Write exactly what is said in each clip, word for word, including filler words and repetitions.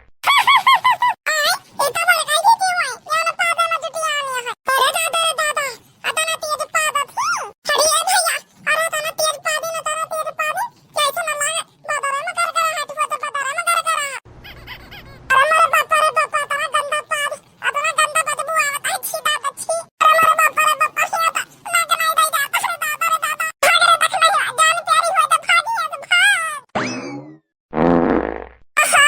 आय, इतना भड़काई देती हुई, यहाँ ना पादा ना जुटिया आने है। अरे दादा रे दादा, अतना तेज पादा थी। हरिये भैया, अरे अतना तेज पादी ना, अतना तेज पादी, कैसे ना लागे, बदरे में गरगराहट होत, बदरे में गरगराहट। अरे मोरे बापा रे बापा, अतना गंदा पाद, अतना गंदा बदबू आवत है, छी दादा छी। अरे मोरे बापा रे बापा, हिया ता, ना गनाई दई जाता, अरे दादा रे दादा। भाग रे, देख नहीं, जान प्यारी होत, भागी है, भाग। आहा,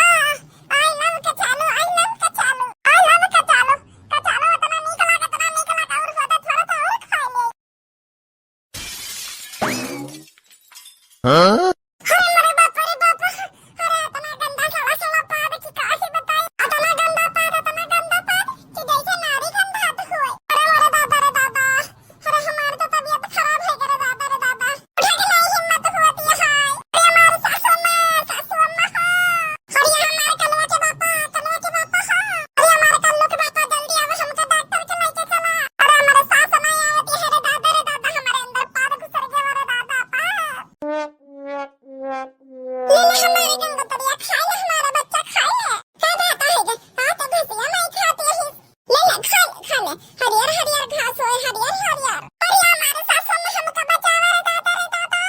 I love कचालू, I love कचालू, I love कचालू। कचालू अतना नीक लागे, अतना नीक लागे, और होता थोड़ा सा और खा ले। हाँ? अरे मोरे बाप रे बाप, अरे अतना गंदा सड़ा सड़ा पाद कि का ही बताई, अतना गंदा पाद, अतना गंदा पाद कि जैसे नारी गंधात हुए। अरे मोरे दादा रे दादा, अरे हमार तो तबियत खराब है रे दादा रे दादा। उठे के नहीं हिम्मत होती है। अरे हमार सासू माँ, सासू अम्मा हो। अरे हमार कलवा के बापा, कलवा के बापा हो। अरे हमार कल्लू के बापा, जल्दी आवा, हमका डॉक्टर के लेके चला। अरे हमार सास नहीं आवती है रे दादा रे दादा, हमारे अंदर पाद घुसर गया रे दादा पाद। ले ले हमारे गंगोतरिया, खा ले हमारा बच्चा, खा ले। का बात है गे? हाँ तो घसिया नहीं खाती है। ले ले, खा ले, खा ले। हरियर हरियर घास होए, हरियर हरियर। अरे हमारे सासू में हमका बचावा रे दादा रे दादा।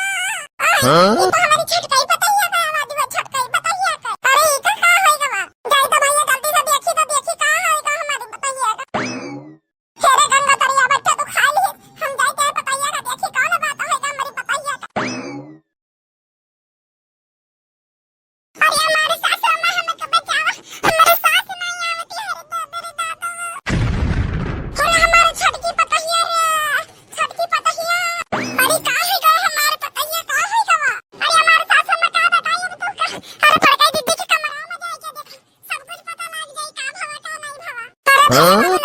आय, हाँ? ये तो हमारी छोटकाई पतैया का आवाज हुआ, छोटकाई पतैया का। अरे ई का का होई गवा? जाई तो भैया जल्दी से देखी तो देखी का होई गा हमारी पतैया का। हे रे गंगोतरिया बच्चा तू खा ली, हम जाई के पतैया का देखी कौन बात होई गा हमारी पतैया का। अरे हमारे सासू अम्मा हमका बचावा, हमारे सास नहीं आवती है रे दादा रे दादा। अरे हमारे छोटकी पतहिया रे, छोटकी पतहिया। अरे का है गो हमारे पतहिया, का है गवा? अरे हमारे सासू अम्मा का बताई अब तू का? अरे बड़काई दीदी के कमरा में जाए के देख, सब कुछ पता लग जाई का भवा का नहीं भवा। अरे हाँ?